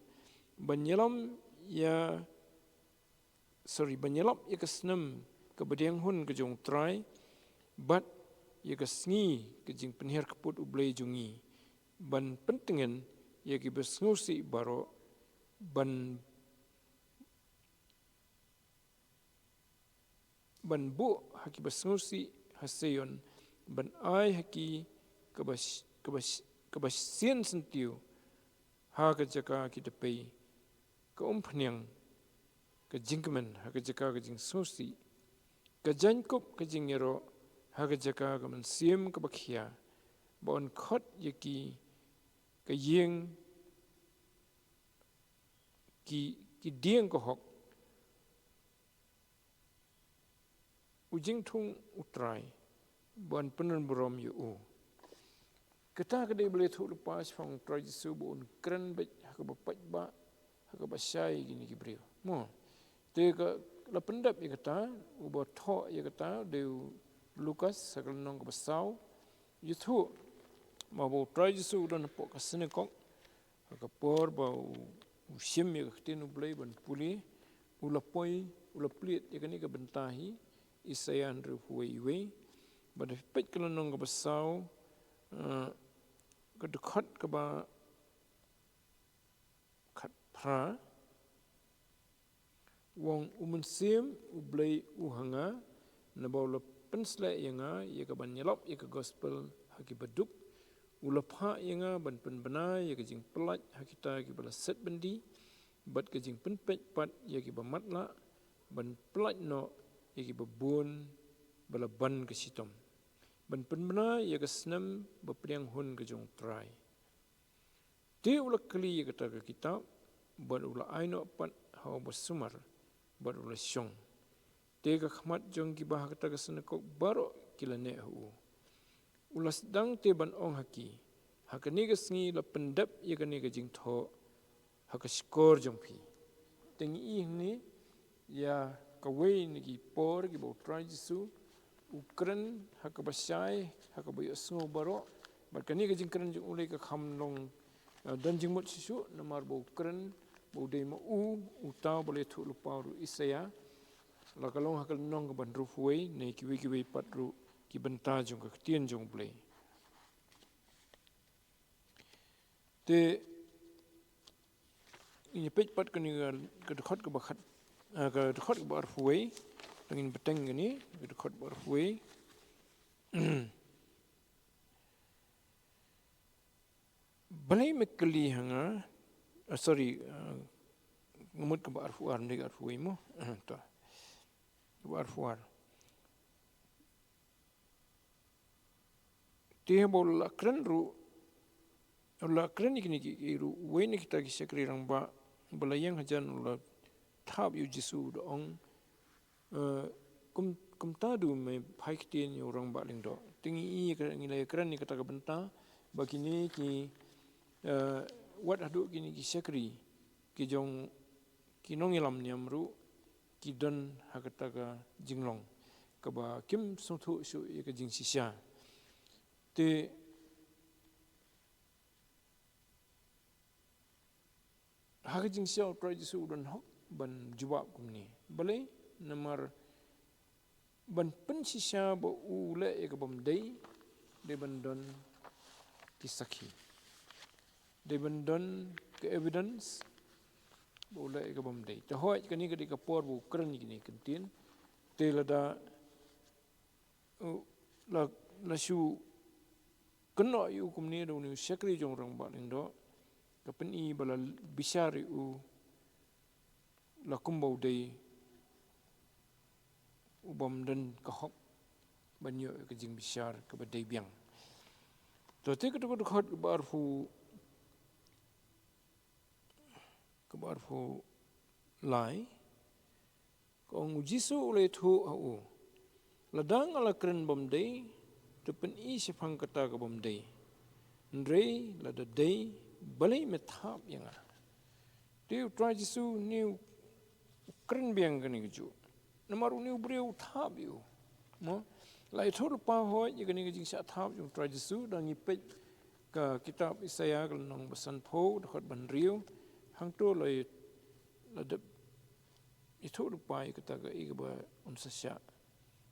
Ban ïalam ïa, sorry, ban ïalap ïa ka snem kaba dieng hun ka jong u Trai, bad ïa ka sngi ka jingpynhiar kput U Blei jong ngi. Ban pyntngen ïa kiba sngewsih baroh, ban ban buh ha kiba sngewsih ha Sion, ban ai ha ki kaba sh-, kaba sh-, kaba sien syntiew ha ka jaka ki dpei, ka umphniang ka jingkmen ha ka jaka ka jingsngewsih, ka jaiñkup ka jingïaroh ha ka jaka ka mynsiem kaba khia, ba un khot ïa ki ka ïing ki, ki dieng ka hok, u jingthung U Trai, ban pynrem burom ïa u. Kata ka dei ba la ïathuh lypa shaphang U Trai Jisu ba un kren beit ha kaba paidbah, ha kaba shai ïa kine ki briew. Mo. Te ka la pyndep ïa kata, uba thoh ïa kata dei u Lukas, ha ka lynnong kaba saw. Ïathuh ba, ba U Trai Jisu u don hapoh ka synagog, ha ka por ba u, u shim ïa ka ktien U Blei ban pule, u la poi, u la plied ïa kane ka bynta hi, Isaïah hynriewphew wei, bad peit ka lynnong kaba saw, eh, ka dkhot kaba khatphra, u ong, u Mynsiem U Blei u ha nga, naba u la pynsleh ïa nga ïa kaban ïalap ïa ka gospel ha kiba duk, u la phah ïa nga ban pynbna ïa ka jingpyllait ha kita kiba la set byndi, bad ka jingpynpeit pat ïa kiba matlah, ban pyllait noh ïa kiba bun ba la ban ka shitom, ban pynbna ïa ka snem ba pdiang hun ka jong U Trai. Te u la kli ïa kata ka kitab, bad u la ai noh pat ha uba sumar, bad u la shong. Te ka khmat jong kiba ha kata ka synagog baroh ki la neh ha u. U la sdang te ban ong ha ki, ha kane ka sngi la pyndep ïa kane ka jingthoh ha ka shkor jong phi. Te ngi i hangne ïa kawei na ki por kiba U Trai Jisu u kren ha kaba shai, ha kaba ïohsngew baroh. Bad kane ka jingkren jong u lei ka kham long, eh, don jingmut shisha, namar ba u kren ba u dei ma u, uta uba la ïathuh lypa da u Isaïah. la ka long ha ka lynnong kaba hynriewphew wei, ne kiwei kiwei pat ruh ki bynta jong ka ktien jong U Blei. Te ngin ïa peit pat kane ka, ka dkhot kaba khat, ah, ka dkhot kaba arphew wei. Te ngin bteng kane ka dkhot kaba arphew wei. Balei me kylli ha nga, ah, sorry, ah, nga mut kaba arphew ar, ym dei arphew wei mo. Ah, to. Kaba arphew ar. Te haba u la kren ruh, u la kren ïa kine kiei kiei ruh, uwei na kita ki shakri rangbah ba la ïeng hajan u la thap ïa u Jisu, u da ong, eh, kum, kumta du me phai ktien ïa u rangbah lyngdoh. Te ngi ï, ngi la ïakren ïa kata ka bynta ba kine ki, eh, wat haduh kine ki shakri ki jong ki nongïalam niam ruh ki don ha kata ka jinglong kaba kim sngewthuh shuh ïa ka jingshisha. Te ha ka jingshisha U Trai Jisu u don hok ban jubab kumne. Balei? Namar ban pynshisha ba u leh ïa ka bym dei, dei ban don ki sakhi, dei ban don ka evidence ba u leh ïa ka bym dei. Te hooid, kane ka dei ka por ba u kren ïa kine ki ktien. Te lada, uh, la, la shu kynnoh ïa u kumne da une u shakri jong u rangbah lyngdoh, ka pyni ba la bishar ïa u la kumba u dei u bym don ka hok ban ïoh ïa ka jingbishar kaba dei biang. To te kato ka dkhot kaba arphew, kaba arphew lai, ka ong, U Jisu u la ïathuh ha u, lada nga la kren bym dei, to pyni shaphang kata ka bym dei. Hynrei lada dei, balei me thap ïa nga? Te U Trai Jisu une u kren biang kane kajuh. Namar une u briew u thap ïa u. Mo? La ïathuh lypa hooid ïa kane ka jingshah thap jong U Trai Jisu, da ngi peit ka kitab Isaïah ka lynnong ba sanphew, dkhot ba hynriew. Hangto la ïa, la dep ïathuh lypa ïa kata kaei kaba un sa shah.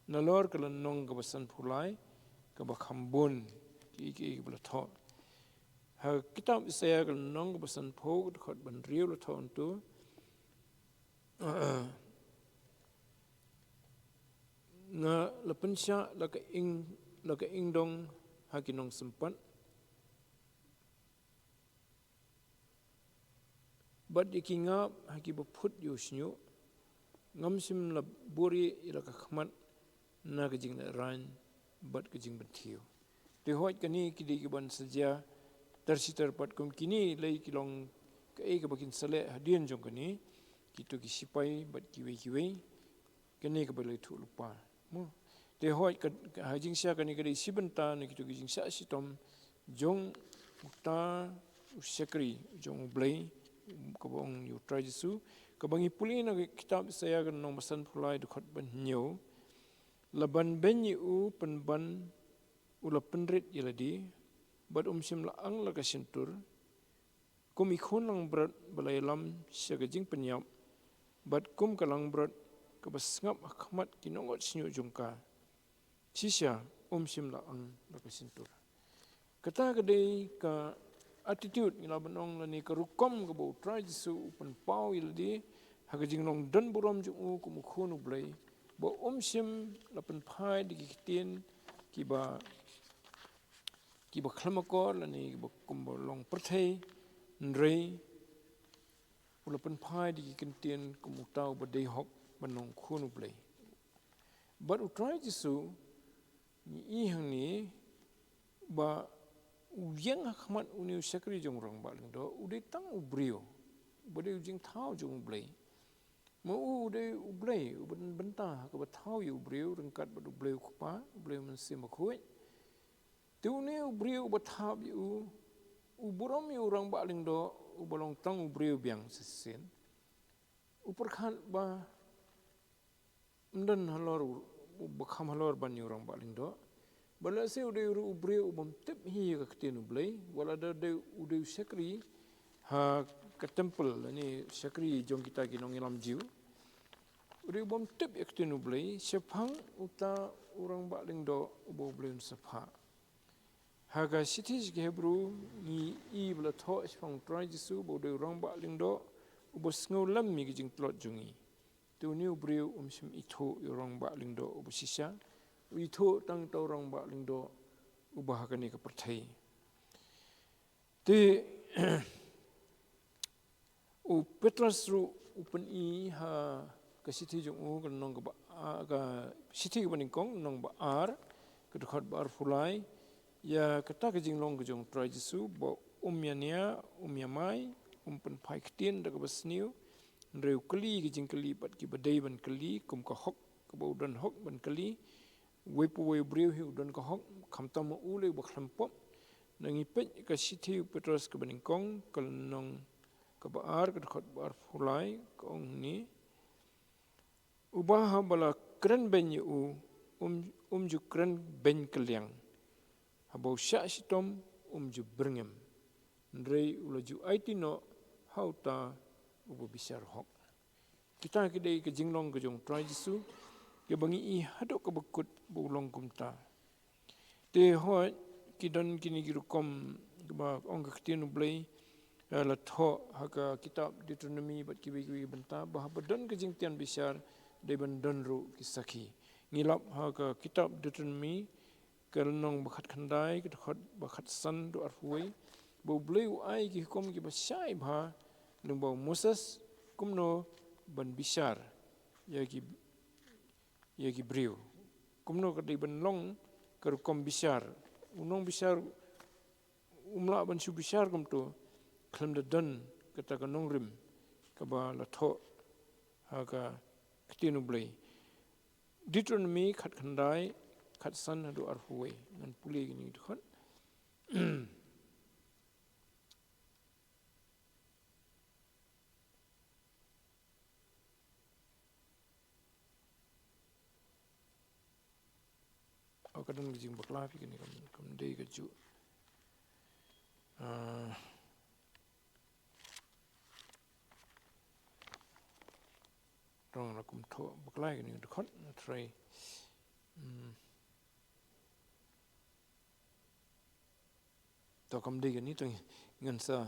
Nalor ka lynnong kaba sanphew lai, kaba kham bun kiei kiei kiba la thoh. Ha kitab Isaïah ka lynnong kaba sanphew, dkhot ba hynriew la thoh hangto. Nga la pynshah la ka ing, la ka ingdong ha ki nongsympat, bad ïa ki ngap ha kiba phut ïa u shñiuh. Ngam shym la buhrieh ïa la ka khmat na ka jinglehrain bad ka jingpynthiew. Te hooid, kine ki dei kiban sa jia tar shi tar pat, kum kine lei ki long kaei kaba kin sa leh hadien jong kane, kito ki sipai bad kiwei kiwei. Kane kaba la ïathuh lypa. Mo. Te hooid, ka, ka, ha jingshisha kane ka dei shi bynta na kito ki jingshah shitom jong uta u shakri jong U Blei, kaba ong ïa U Trai Jisu, kaba ngi pule na ka kitab Isaïah ka lynnong ba sanphew lai, dkhot ba hynñiew. La banbeiñ ïa u pynban u la pynrit ïa lade, bad um shym la ang la ka shyntur. Kum i khun langbrot ba la ïalam sha ka jingpynïap, bad kum ka langbrot kaba sngap ha khmat ki nongot shñiuh jong ka, shisha um shym la ang la ka shyntur. Kata ka dei ka attitude, ngi lah ban ong, lane ka rukom kaba U Trai Jisu u pynpaw ïa lade ha ka jinglong don burom jong u kum u khun U Blei, ba um shym la pynphai da ki ktien kiba, kiba khlem akor lane kiba kumba long pyrthei, hynrei u la pynphai da ki ktien kum uta uba dei hok ban long khun U Blei. Bad U Trai Jisu, ngi i hangne ba u ïeng ha khmat une u shakri jong u rangbah lyngdoh, u dei tang u briew, uba dei u jingthaw jong U Blei. Ma u, u dei U Blei uba don bynta ha kaba thaw ïa u briew, ryngkat bad U Blei U Kpa, U Blei U Mynsiem Bakhuid. Te une u briew uba thap ïa u, u burom ïa u rangbah lyngdoh uba long tang u briew biang shisien, u pyrkhat ba ym don halor, uba kham halor ban ïa u rangbah lyngdoh. Ba lehse u dei ruh u briew u bym tip hi ïa ka ktien U Blei, wat la da dei u dei u shakri ha ka temple, lane shakri jong kita ki nongïalam Jiw. U dei u bym tip ïa ka ktien U Blei, shaphang uta u rangbah lyngdoh uba U Blei un sa phah. Ha ka shithi sha ki Hebru ngi i ba la thoh shaphang u Trai Jisu ba u dei u rangbah lyngdoh uba sngewlem ïa ki jingtlot jong ngi. Te une u briew um shym ithuh ïa u rangbah lyngdoh uba shisha, u ithuh tang uta u rangbah lyngdoh uba ha kane ka pyrthei. Te u Petros ruh u pyni ha ka shithi jong u, ka lynnong kaba, ka shithi kaba nyngkong, lynnong ba ar, ka dkhot ba arphew lai, ïa kata ka jinglong ka jong u Trai Jisu ba um ïania, um ïamai, um pynphai ktien da kaba sniew, hynrei u kylli ki jingkylli bad kiba dei ban kylli, kum ka hok kaba u don hok ban kylli, uwei pa uwei u briew hi u don ka hok, khamtam ma u lei uba khlem pop. Ngi peit ka shithi u Petros kaba nyngkong, ka lynnong kaba ar, ka dkhot ba arphew lai, ka ong hangne: Uba haba la kren beiñ ïa u, um, um ju kren beiñ kylliang. Haba u shah shitom, um ju byrngem. Hynrei u la ju aiti noh ha uta uba bishar hok. Kita ki dei ka jinglong ka jong u Trai Jisu, kaba ngi i haduh kaba kut ba u long kumta. Te hooid, ki don kine ki rukom kaba ong ka ktien U Blei, eh, la thoh ha ka kitab Deuteronomi bad kiwei kiwei ki bynta, ba haba don ka jingtian bishar, dei ban don ruh ki sakhi. Ngi lap ha ka kitab Deuteronomi, ka lynnong ba khatkhyndai, ka dkhot ba khatsan haduh arphew wei, ba U Blei u ai ki hukum kiba shai bha lyngba u Moses, kumno ban bishar ïa ki, ïa ki briew. Kumno ka dei ban long ka rukom bishar. U nongbishar um lah ban shu bishar kumto khlem da don kata ka nongrim kaba la thoh ha ka ktien U Blei. Deuteronomi khatkhyndai, khatsan haduh arphew wei. Ngan pule kine ki dkhot. Oh, ka don ka jingbakla phi kane, kam, kam dei kajuh. Ah. Tang la kum thoh bakla ïa kane ka dkhot, nga try. Hmm. To kam dei kane, to ngan sa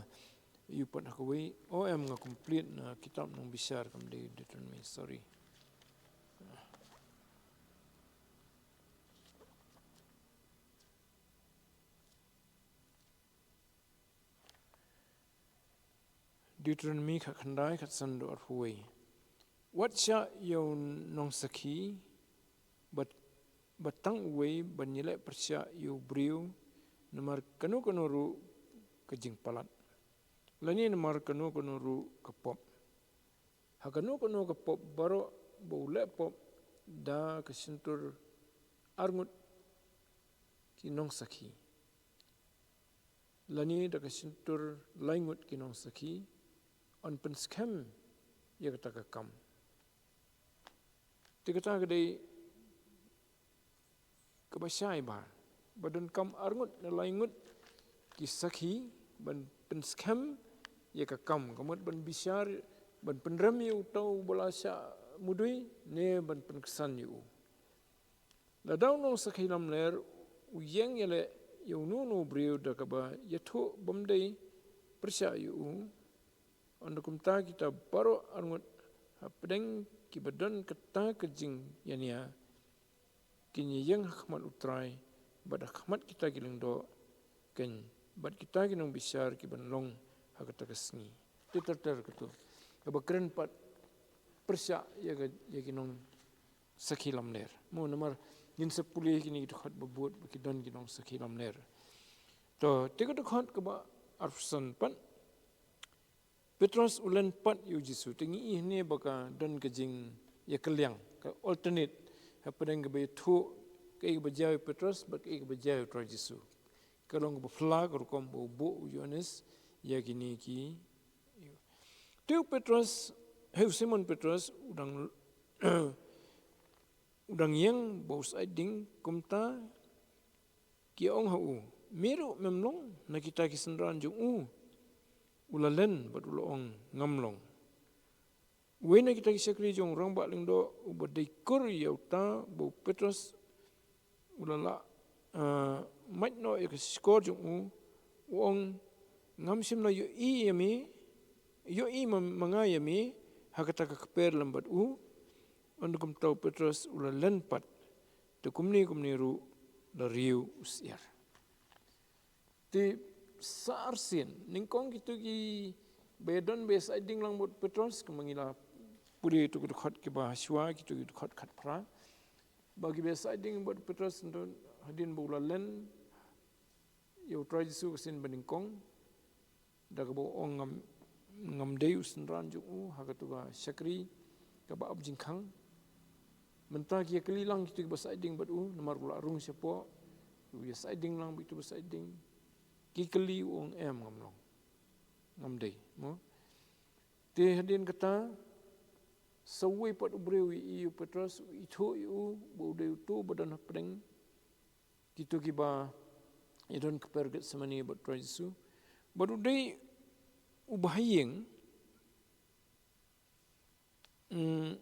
ïoh pat ha kawei. O em, nga complete na kitab Nongbishar, kam dei Deuteronomy, sorry. Deuteronomy khatkhyndai, khatsan haduh arphew wei. Wat shah ïa u nongsakhi ba, ba tang uwei ban ïaleh pyrshah ïa u briew namar kano kano ruh ka jingpalat, lane namar kano kano ruh ka pop. Ha kano kano ka pop baroh ba u leh pop da ka shyntur arngut ki nongsakhi, lane da ka shyntur laingut ki nongsakhi, yn pynskhem ïa kata ka kam. Te kata ka dei kaba shai bha, ba donkam arngut ne laingut ki sakhi ban pynskhem ïa ka kam, ka mut ban bishar, ban pynrem ïa uta uba la shah mudui ne ban pynksan ïa u. Lada u nongsakhi lamler u ïeng ïaleh ïa uno uno u briew da kaba ïathuh bym dei pyrshah ïa u, ynda kumta kita baroh arngut hapdeng kiba don kata ka jingïania kin ïeng ha khmat u Trai bad ha khmat kita ki lyngdoh, kin bad kita ki nongbishar kiban long ha kata ka sngi. Te ter ter kata kaba kren pat pyrshah ïa ka, ïa ki nongsakhi lamler. Mo namar ngin sa pule kine ki dkhot ba bud ba ki don ki nongsakhi lamler. To, te ka dkhot kaba arphew san pat. Petros u len pat ïa u Jisu, te ngi i hangne ba ka don ka jingïakylliang, ka alternate, hapdeng kaba ïathuh kaei kaba jia ïa u Petros bad kaei kaba jia ïa u Trai Jisu. Ka long kaba phylla ka rukom ba u buh u Ïoannis ïa kine ki. Te u Petros, hei u Simon Petros, u dang, u dang ïeng ba u sait ding, kumta ki ong ha u, me ruh mem long na kita ki synran jong u? U la len bad u la ong, ngam long. Uwei na kita ki shakri jong u rangbah lyngdoh uba dei kur ïa uta ba u Petros u la lah, ah, mait noh ïa ka shkor jong u, u ong, ngam shym la ïohi ïa me, ïohi ma, ma nga ïa me ha kata ka kper lem bad u. Ynda kumta u Petros u la len pat, te kumne kumne ruh la riew u syiar. Te sa arsien nyngkong kito kiba ïadon ba ïa sait ding lang bad u Petros, kumba ngi la pule ïa kito ki dkhot kiba shuwa, kito ki dkhot khatphra, ba kiba ïa sait ding bad u Petros hadien ba u la len ïa u Trai Jisu ka sien banyngkong, da kaba u ong, ngam, ngam dei u synran jong u ha kato ka shakri kaba ap jingkhang. Mynta ki ïa kylli lang kito kiba sait ding bad u, namar u la rung shapoh, u ïa sait ding lang bad kito ba sait ding. Ki kylli, u ong, em, ngam long, ngam dei, mo. Te hadien kata, sa uwei pat u briew u ïohi ïa u Petros, u ithuh ïa u ba u dei uto ba don hapdeng kito kiba ïadon kper Gethsemane bad u Trai Jisu, bad u dei u bahaïing. Mm.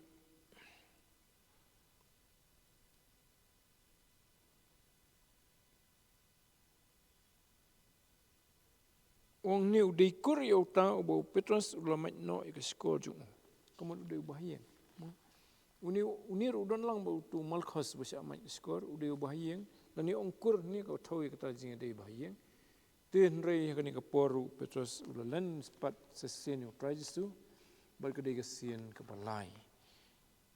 U ong, une u dei kur ïa uta uba u Petros u la mait noh ïa ka shkor jong u. Ka mut u dei u bahaïing. Une, une ruh u don lang bad uto u Malkhos ba shah mait ïa ka shkor, u dei u bahaïing. Lane ong kur, une ka thew ïa kata ka jingïadei bahaïing. Te hynrei ha kane ka por ruh u Petros u la len pat sa shisien ïa u Trai Jisu, bad ka dei ka sien kaba lai.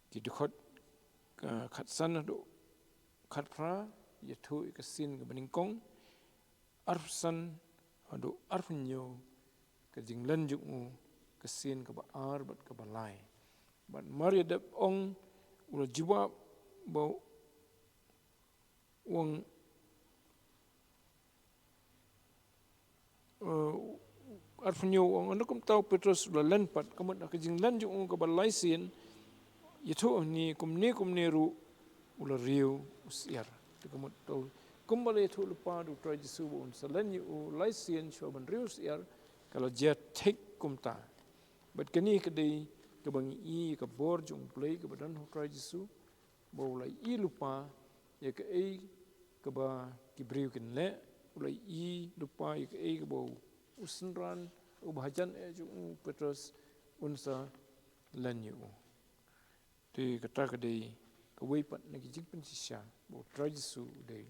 Ki dkhot ka khatsan haduh khatphra ïathuh ïa ka sien kaba nyngkong, arphew san haduh arphew hynñiew ka jinglen jong u, ka sien kaba ar bad kaba lai. Bad mar ïa dep ong, u la jubab ba u ong, eh, arphew hynñiew, u ong, ynda kumta u Petros u la len pat, ka mut ha ka jinglen jong u kaba lai sien, ïathuh hangne, kumne kumne ruh u la riew u syiar. Te ka mut to, kumba la ïathuh lypa da u Trai Jisu ba un sa len ïa u lai sien shuwa ban riew u syiar, ka la jia thik kumta. Bad kane ka dei kaba ngi i ïa ka bor jong U Blei kaba don ha u Trai Jisu, ba u la ïohi lypa ïa kaei kaba ki briew kin leh, u la ïohi lypa ïa kaei kaba u synran uba hajan eh jong u Petros un sa len ïa u. Te kata ka dei kawei pat na ki jingpynshisha ba u Trai Jisu u dei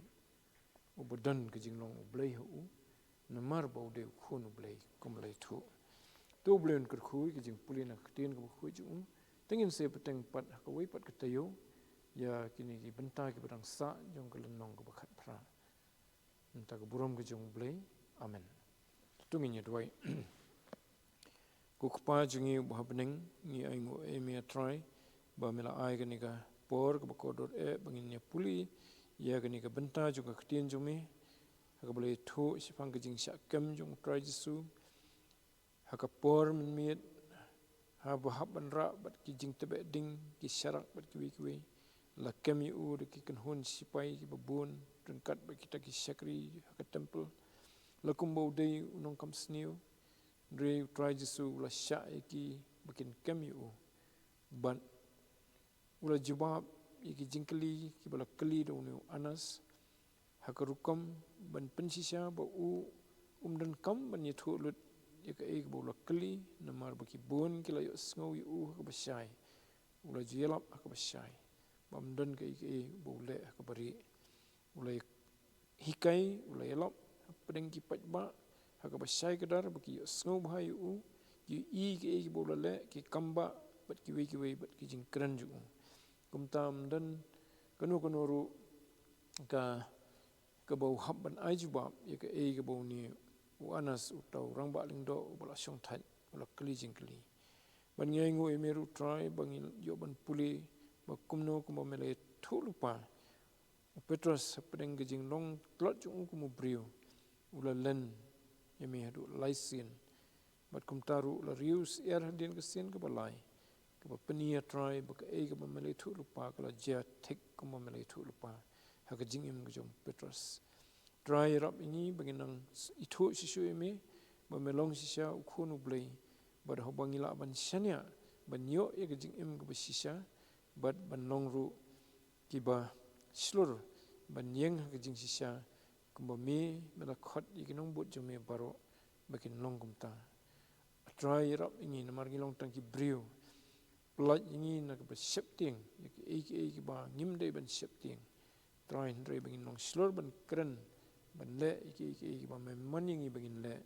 uba don ka jinglong U Blei ha u, namar ba u dei u Khun U Blei, kumba la ïathuh. To U Blei un kyrkhu ïa ka jingpule na ka ktien kaba khuid jong u. Te ngin sa ïa bteng pat ha kawei pat ka taïew ïa kine ki bynta kiba dang sah jong ka lynnong kaba khatphra. Mynta ka burom ka jong U Blei. Amen. To ngin ïa duwai. Ko Kpa jong ngi uba ha bneng, ngi ainguh ïa me, A Trai, ba me la ai kane ka por kaba kordor eh ba ngin ïa pule ïa kane ka bynta jong ka ktien jong me, ha kaba la ïathuh shaphang ka jingshah kem jong U Trai Jisu ha ka por mynmiet, haba hap ban rah bad ki jingtbeh ding, ki sharak bad kiwei kiwei. La kem ïa u da ki kynhun sipai kiba bun, ryngkat bad kita ki shakri ha ka templ. La kumba u dei u nongkam sniew, hynrei U Trai Jisu u la shah ïa ki ba kin kem ïa u. Bad u la jubab ïa ki jingkylli kiba la kylli da une u Anas, ha ka rukom ban pynshisha ba u um donkam ban ïathuh lut ïa kaei kaba u la kylli, namar ba ki bun ki la ïohsngew ïa u ha kaba shai. U la ju ïalap ha kaba shai, bym don kaei kaei ba u leh ha kaba rieh. U la hikai, u la ïalap hapdeng ki paidbah ha kaba shai kdar, ba ki ïohsngew bha ïa u, ki ïohi kaei kaba u la leh, ki kambah bad kiwei kiwei bad ki jingkren jong u. Kumta ym don kano kano ruh ka, kaba u hap ban ai jubab ïa kaei kaba une u Anas, uta u rangbah lyngdoh uba la shongthait, u la kylli jingkylli. Bad ngi ainguh ïa me ruh, Trai, ba ngi ïoh ban pule ba kumno kumba me la ïathuh lypa, u Petros hapdeng ka jinglong tlot jong u kum u briew, u la len ïa me haduh lai sien. Bad kumta ruh u la riew syiar hadien ka sien kaba lai, kaba pyni, A Trai, ba kaei kaba me la ïathuh lypa ka la jia thik kumba me la ïathuh lypa ha ka jingim ka jong u Petros. Trai, ïarap ïa ngi ba ngin nang ithuh shisha ïa me, ba me long shisha u Khun U Blei, bad haba ngi lah ban shaniah ban ïoh ïa ka jingim kaba shisha, bad ban long ruh kiba shlur ban ïeng ha ka jingshisha, kumba me, me la khot ïa ki nongbud jong me baroh ba kin long kumta. A Trai, ïarap ïa ngi namar ngi long tang ki briew. Pyllait ïa ngi na kaba sheptieng ïa kiei kiei kiba ngim dei ban sheptieng, Trai, hynrei ba ngin long shlur ban kren, ban leh ïa kiei kiei kiba me mon ïa ngi ba ngin leh,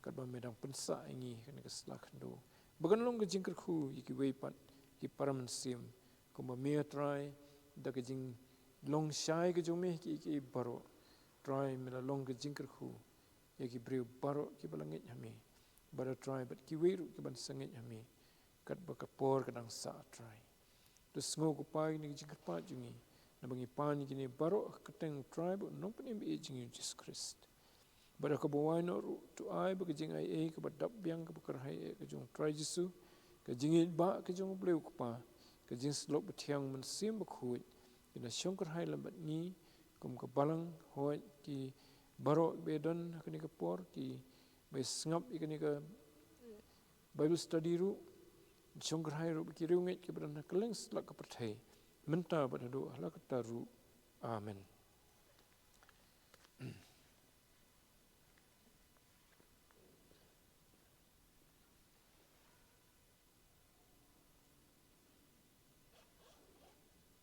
katba me dang pynsah ïa ngi ha kane ka sla khyndew, ba kan long ka jingkyrkhu ïa kiwei pat ki para mynsiem, kumba me, a Trai, da ka jinglong shai ka jong me ha kiei kiei baroh, Trai, me la long ka jingkyrkhu ïa ki briew baroh kiba la ngeit ha me, bad, a Trai, bad kiwei ruh kiban sa ngeit ha me katba ka por ka dang sah, a Trai. To sngew, ko Pa, ïa kane ka jingkyrpad jong ngi, naba ngi pan ïa kine baroh ha ka kyrteng, a Trai, bad u Nongpynim ba ïeit jong ngi, u Jisu Khrist. Bad ha kaba wai noh ruh, to ai ba ka jingaiei kaba dap biang kaba kyrhai eh ka jong u Trai Jisu, ka jingïeit ba ka jong U Blei U Kpa, ka jingsyllok bathiang Mynsiem Bakhuid, kin ïa shongkyrhai lem bad ngi kum ka balang, hooid, ki baroh ba ïadon ha kane ka por, kiba ïa sngap ïa kane ka Bible study ruh, shongkyrhai ruh ba ki riewngeit kiba don ha kylleng satlak ka pyrthei, mynta bad haduh hala katta ruh. Amen.